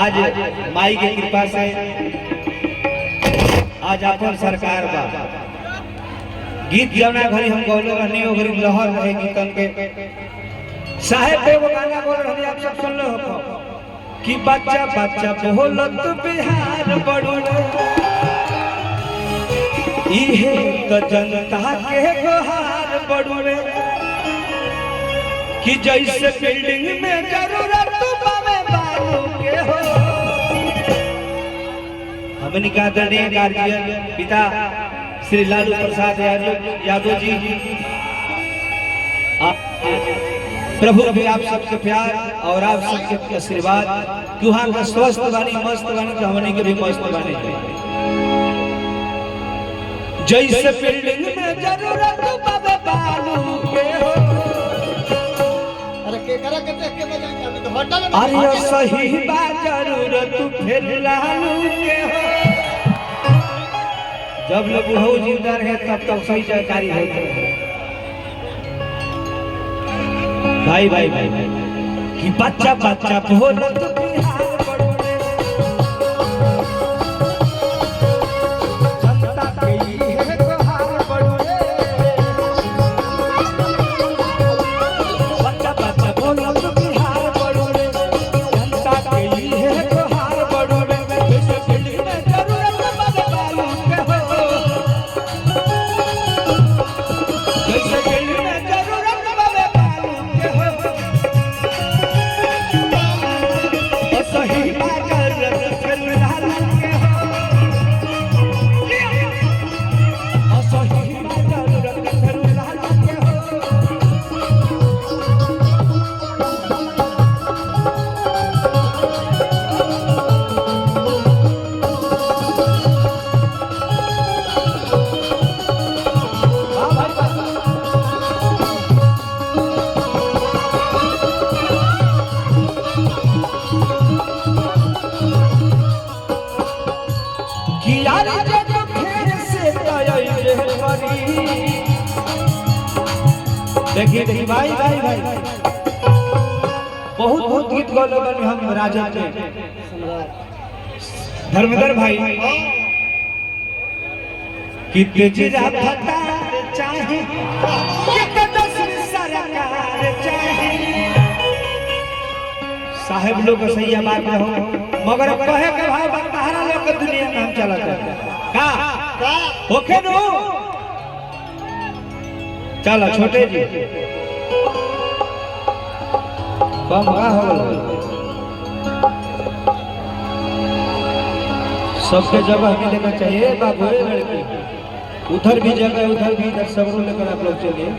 आज माई के कृपा से आज अपन सरकार बा। गीत जौना घड़ी हम गौले रहनी ओ घड़ी लहर रहे गीतन के। साहेब पे वो गाना बोल रहनी, आप सब सुन लो हो कि बच्चा बच्चा बोलत बिहार बड़ुए, इहे तो जनता के गोहार बड़ुए कि जैसे बिल्डिंग में जरूरत बावे बालू के हो। हमनी का आदरणीय गार्जियन पिता श्री लालू प्रसाद यादव जी, आप प्रभु भी आप सबके प्यार और आप सबके आशीर्वाद कि वहाँ का स्वस्थ बानी मस्त बानी तो हमनी के भी मस्त बानी। जैसे बिल्डिंग में जरूरत बाबे बालू के हो। अरे केकरा के देख के बजाएंगे अभी तो होटल में। अरे सही बा जरूरत फिर लालू के हो। जब लोग बुढ़ऊ जिंदा रहे तब तक सही जानकारी होते रहे। भाई भाई भाई भाई कि बच्चा बच्चा बोलत बिहार बड़ुए, जनता के इहे गोहार बड़ुए। बच्चा बच्चा बोलत बिहार बड़ुए, जनता के इहे गोहार बड़ुए। जैसे बिल्डिंग में जरूरत बाबे बालू के हो, जैसे बिल्डिंग में जरूरत बाबे बालू के हो। ओ सही बात जरूरत फिर लालू के हो। ओ सही बात जरूरत फिर लालू के हो। वाह भाई वाह। कि यार जग फिर से तय करी। देखिए देखिए भाई भाई भाई, बहुत बहुत गीत गौले बने हम राजा के धर्मधर भाई कि तेजरा फतार चाहे कि तदस्वी सरकार चाहे। साहेब लोग सही बात रहो, मगर कहे के भाव बा तहरा लोग के दुनिया में हम चलत है का का होखे नु। चलो छोटे जी कम का हो गल, सबके जगह मिलेगा चाहिए बाबू। ए लड़की उधर भी जगह उधर भी, इधर सब लेकर आप लोग चलिए।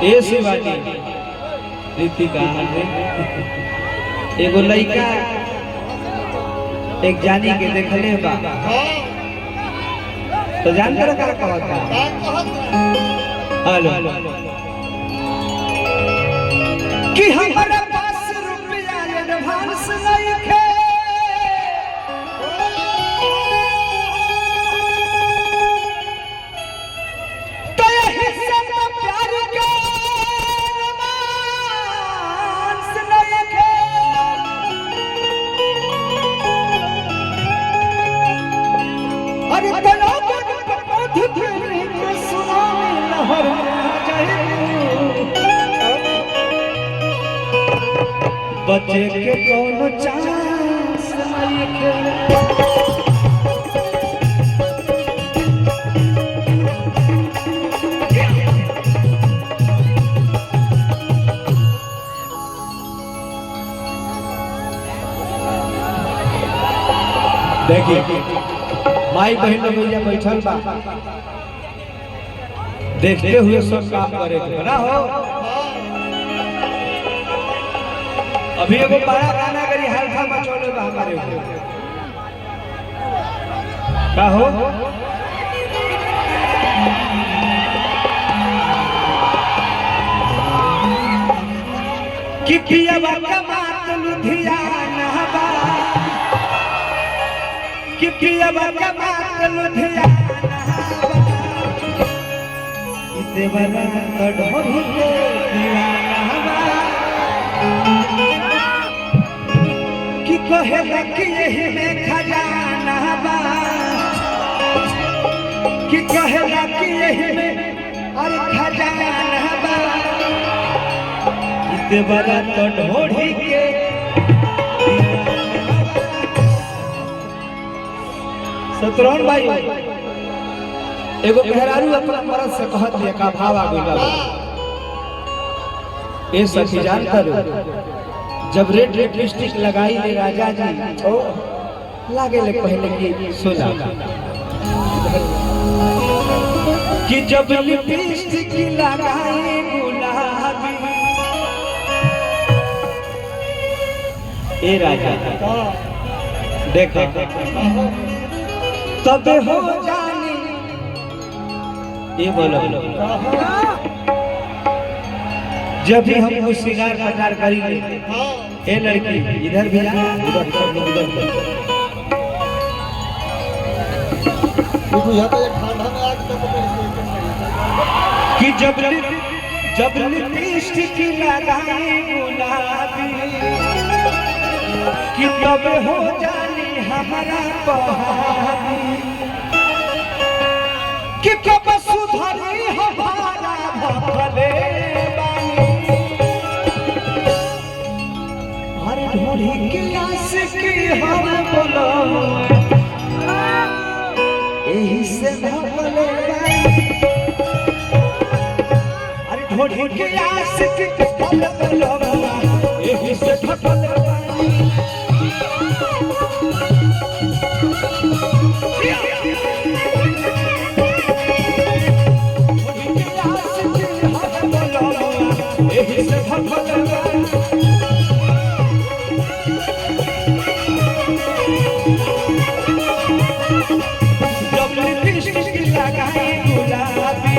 ए शिवाजी ऋतिका एगो लड़का एक जानी के देखले बा तो जानते रह का कहता। का कहत हेलो कि हमारा पास रुपया एडवांस नइखे, तो यही से तो प्यार के रोमांस नइखे। अरे तलाब के पौध फिर के सुनामी लहर में आ जाए, बचे के कोनो चांस नइखे। देखिए माई बहन लोग भैया बैठल बा, देखते हुए सब काम करे के ना हो। अभी एगो बड़ा गाना करी हल्का मचौले बा हमारे ऊपर का हो। कि पियवा कमात लुधियाना बा, कि पियवा कमात लुधियाना बा, देवरा तो ढोरी के दीवाना बा। कि कहे कि यही में खजाना बा, कि कहे कि यही में अरे खजाना बा। कि देवरा तो ढोरी के सतरौन भाई एगो मेहरारू अपना मरद से कहत बिया का भाव आ गइल बा। ए सखी जान करो, जब रेड लिपस्टिक लगाई ले राजा जी, ओ लागे ले पहले की सोना। कि जब लिपस्टिक लगाई गुलाबी, ए राजा देखो तब हो जानी। ये बोलो जब भी हम कुछ श्रृंगार पटार करी ले, ए लड़की इधर भी जा, उधर सब लोग इधर भी। बुझाता है ठंडा में आग तक पकड़ के। कि जब लिपस्टिक लगाई गुलाबी, कि तब हो जानी हमारा बहारी। कि कब सुधरी हमारा भखले बानी। अरे ढोरी के आस की हम बोलो, एही से भखले बानी। अरे ढोरी के आस की हम बोलो, एही से भखले बानी। ढोरी के आस की हम बोलो, एही से भखले बानी। जब लिपस्टिक लगाई गुलाबी,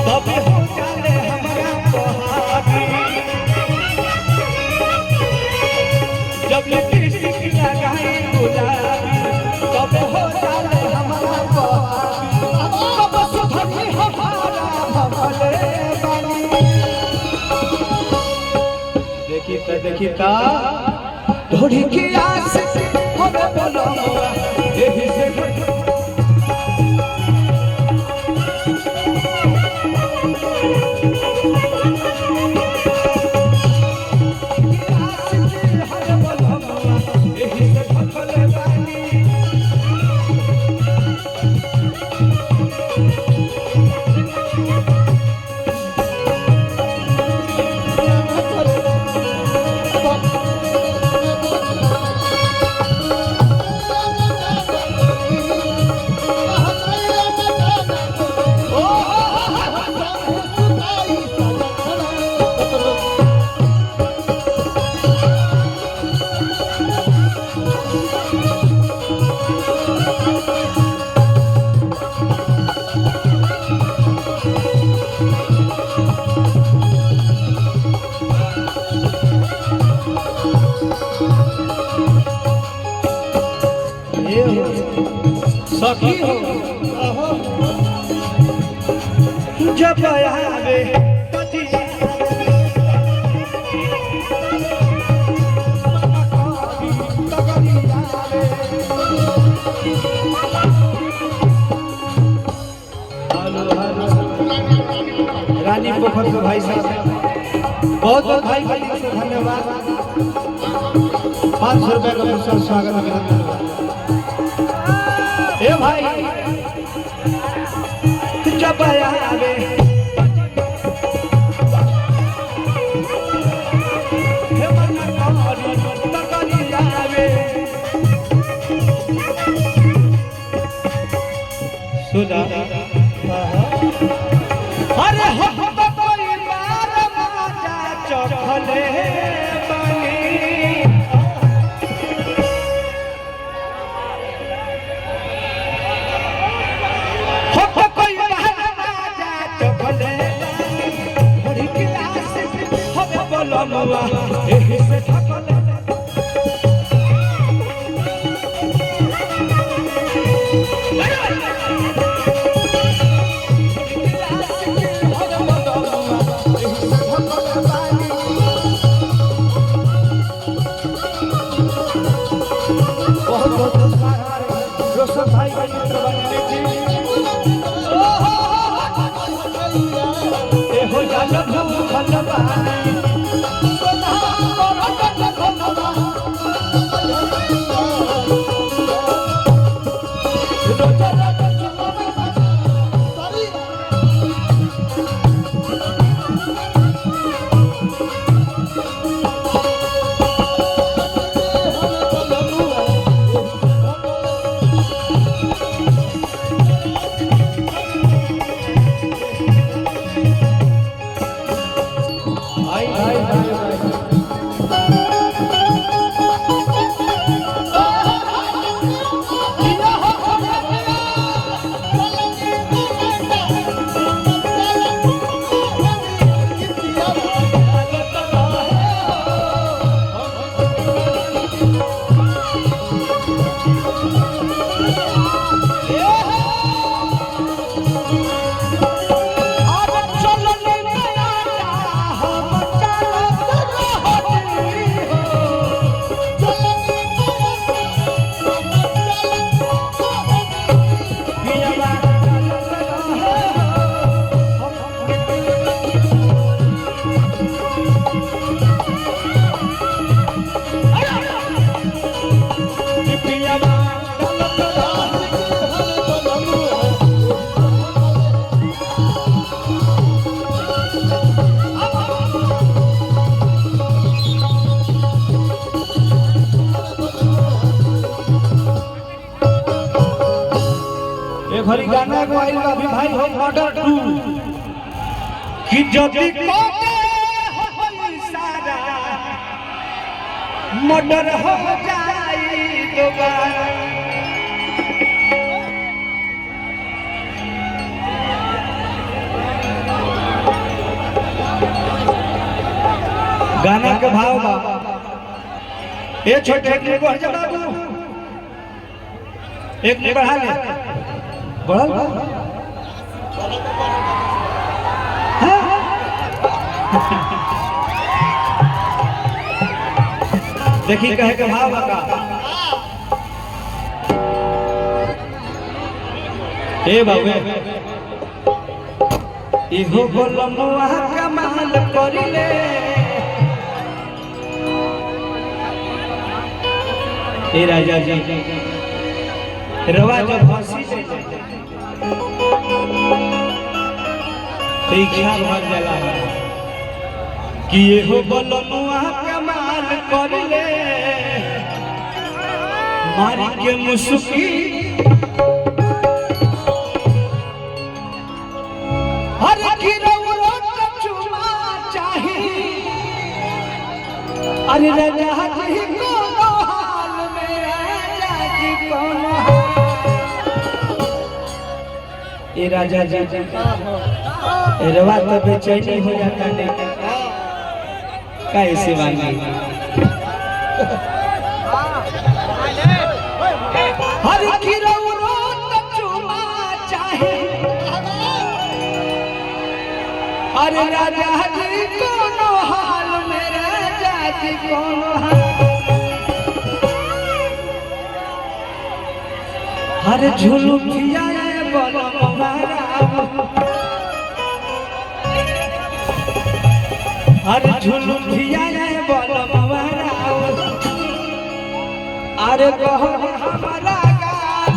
तब हो जाले हमारा बहारी। जब लिपस्टिक लगाई गुलाबी, तब हो जाले हमारा बहारी। तब सुधरी हमारा भवले बानी। देखी त देखी त ढोरी के आस हम बोलो, एही से एही से भखले बानी। ए हो सखी हो, जब आवे तजी हेलो हेलो, रानी पोखर के भाई साहब, बहुत बहुत भाई भाई से धन्यवाद। 500 रुपए का पुरस्कार, स्वागत अभिनंदन। ए भाई जब आवे हे मन करी तकरी आवे। सुना अरे हम तो कोई बार माजा चखले बानी। हो तो कोई बार माजा चखले बानी। होरी के आस हम बोलमवा एही से ठकले। बहुत पुरस्कार हमारे रोशन भाई के मित्र बने जी। ए हो जाल भूखल बानी सोना करत खनवा रोज रोज चुमावे भाई भाई भाई भाई ए घड़ी गाना एगो आइल बा अभी भाई हो मर्डर 2 कि जदी कोके होई सारा मर्डर हो जाई दोबारा। गाना के भाव बा ए छोटे एक बढ़ जा बाबू एक बढ़ा ले बढ़ल हाँ? देखी कहे के भाव बा का ए बाबू इहो बोलमुआ कमाल करिले ए राजा जी रवा जब हंसी दे तो इच्छा भर जाला कि एहो बोलमुआ कमाल करिले मारी के मुसुकी हर की रउआ चुमा चाही। अरे राजा जी कोनो हाल में राजा जी कोनो हाल। ए राजा जी रवा तो बेचैनी हो जाता नहीं कैसे मांगी हर की रउआ चुमा चाही। अरे राजा जी कोनो हाल में राजा जी कोनो हाल। हर झुलुकिया बलम हर झुलुकिया बलम अरे कहो हमारा गाल।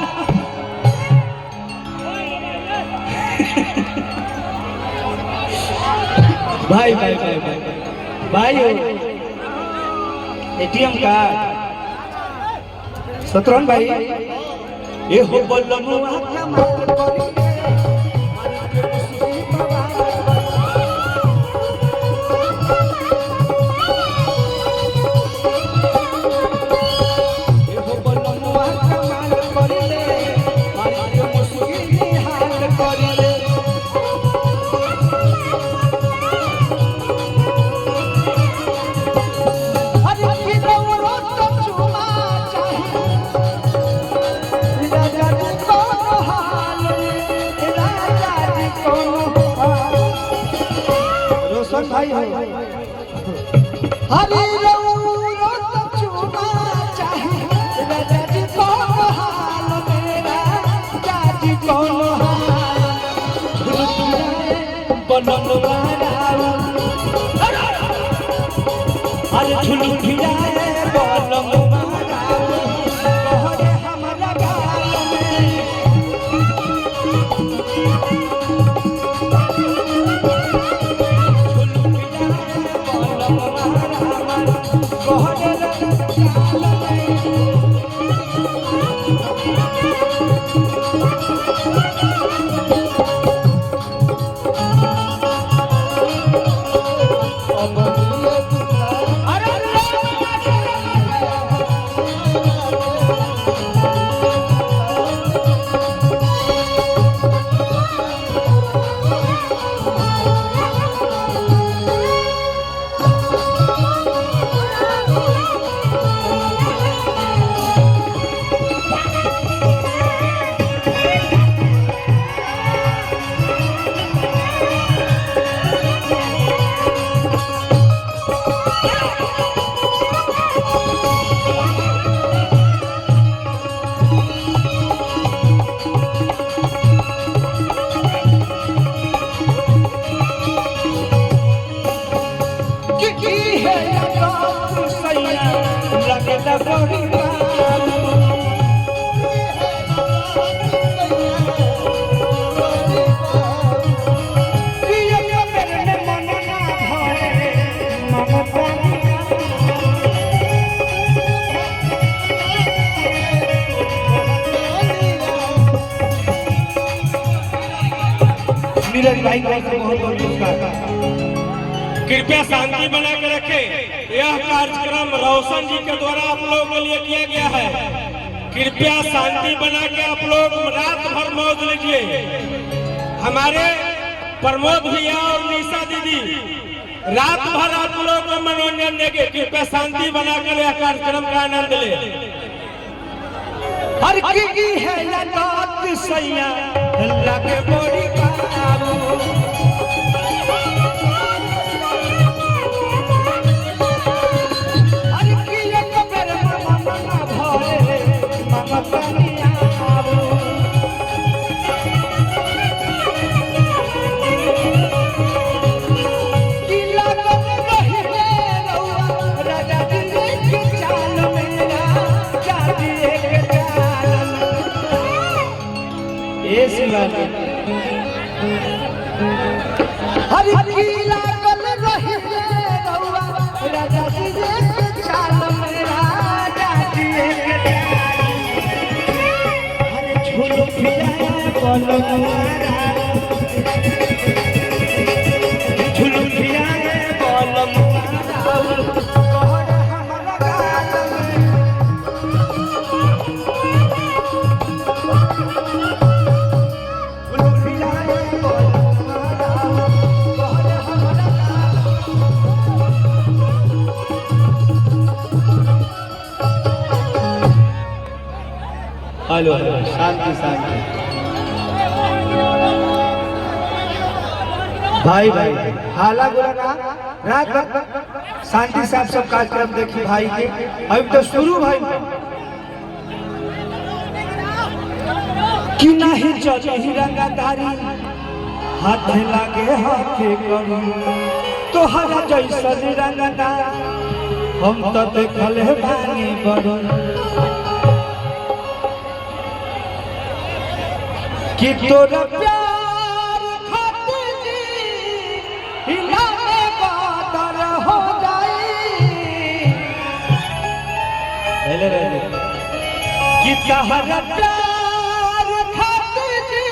भाई भाई भाई भाई भाई हो एटीएम कार्ड सतरन भाई ये हो बलमुआ कमाल करी ये हो बलमुआ कमाल करी ले मारी के मुसकी हाल करी ले। हर की रउआ तो चुमा चाही राजा जी कोनो हाल में, राजा जी कोनो हाल। रोशन भाई हो हरी रउआ तो चुमा चाही राजा जी कोनो बलम राउ। अरे झुलुठिया बलम राउ कहरे हमरा गाल में। झुलुठिया बलम राउ कहरे गाल में। अब ये दुखा अरे की है बात सैया लगता बड़ी बाबू। प्रिय मेरे में मन ना भरे ममता नीरज भाई को बहुत बहुत पुरस्कार। कृपया शांति बना के रखें। यह कार्यक्रम रोशन जी के द्वारा आप लोगों के लिए किया गया है। कृपया शांति बना के आप लोग रात भर मौज लीजिए। हमारे प्रमोद भैया और निशा दीदी रात भर आप लोगों को मनोरंजन देंगे। कृपया शांति बनाकर यह कार्यक्रम का आनंद ले। हर की है बात सैया लगे बड़ी बाबू। हर की एक बेर मम मना भरे ममता आबू। की लागल रहिले रउआ राजा जी के चाल में, राजा जी के चाल में। ए शिवानी हर की लागल रहिले रउआ राजा जी के चाल में, राजा जी के चाल में। अरे झुलुठिया बलम झुलुठिया बलम कहर हमरा गाल में। झुलुठिया बलम कहर हमरा गाल में। हेलो हेलो, शांति शांति भाई भाई हाला गुला ना, रात भर शांति से आप सब कार्यक्रम देखी भाई के। अभी तो शुरू भाई कि नहीं चली रंगदारी हाथ लागे हाथे करी तोहरा जैसन रंगदार हम तो देखल बानी बड़ी कि तोरा प्यार खातिर जी हिलाने बादर हो जाई। पहले रह कि तहरा प्यार खातिर जी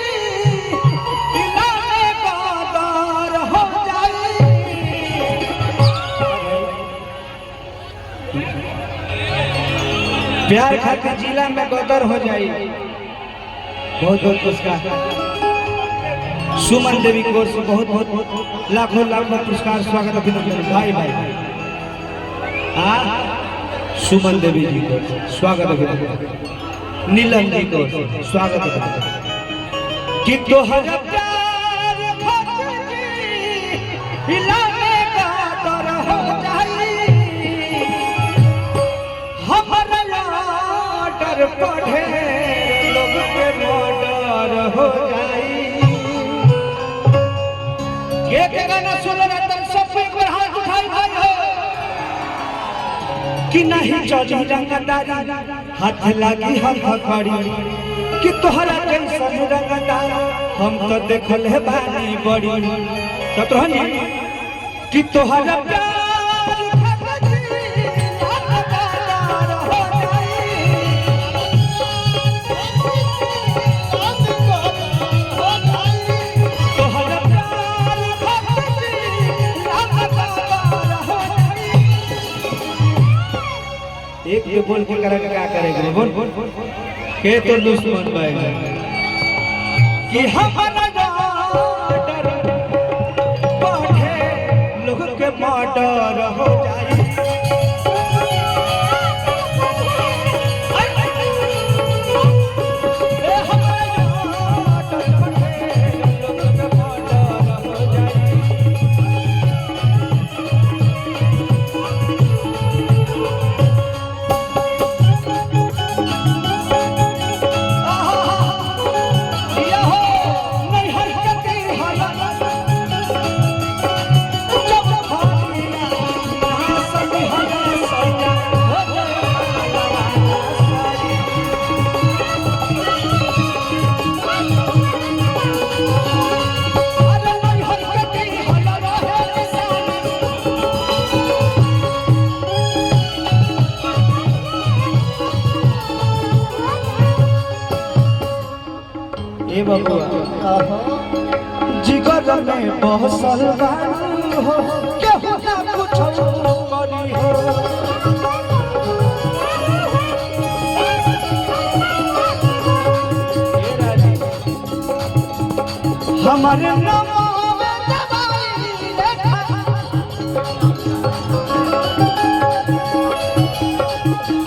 हिलाने बादर हो जाई। प्यार खातिर जिला में गदर हो जाई। बहुत बहुत पुरस्कार सुमन देवी को बहुत बहुत लाखों लाखों पुरस्कार, स्वागत अभिनंदन भाई भाई। हाँ सुमन देवी जी को स्वागत अभिनंदन, नीलम जी को स्वागत अभिनंदन। कि तोहरा प्यार खातिर जी हिलाने गदर हो जाई। हमरा ऑर्डर पढ़े लोग के मर्डर हो जाई। के के गाना सुन रहा तुम सब एक बार हाथ उठाई भाई हो कि नहीं चली रंगदारी हाथ लागी हम खड़ी कि तोहरा जैसन रंगदार हम तो देखल है बानी बड़ी शत्रुघ्न जी कि तोहरा प्यार खातिर रंगदार हो जाई। तोहरा प्यार खातिर रंगदार हो जाई। एक के बोल के करा के क्या करेंगे बोल बोल के तो दुश्मन भाई कि हमारा डर बढ़े लोग के मर्डर हो जाए। ए हमारा डर बढ़े लोग के मर्डर हो जाए। ए बबुआ जिगर में बहसल बानी हो केहू ना कुछो करी हो। ए रानी, हमारे नमो में दवाई लेखा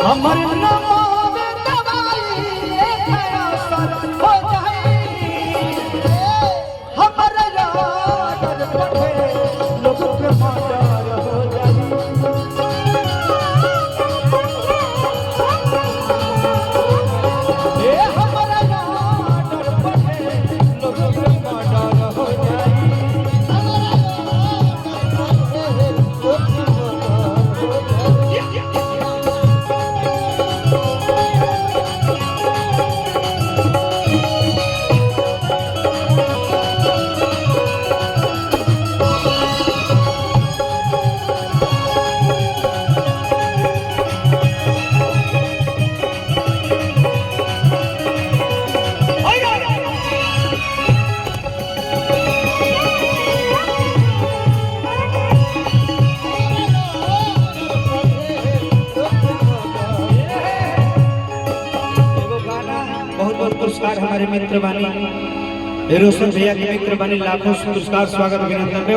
हमर नमो में दवाई लेखा असर हो जाई। हमर यार बढ़े लोग के मर्डर हो जाई। ए हमर यार बढ़े लोग के मर्डर हो जाई। एगो गाना बहुत बहुत पुरस्कार हमारे मित्र बानी रोशन भैया के मित्र बानी लाखों पुरस्कार स्वागत अभिनंदन में।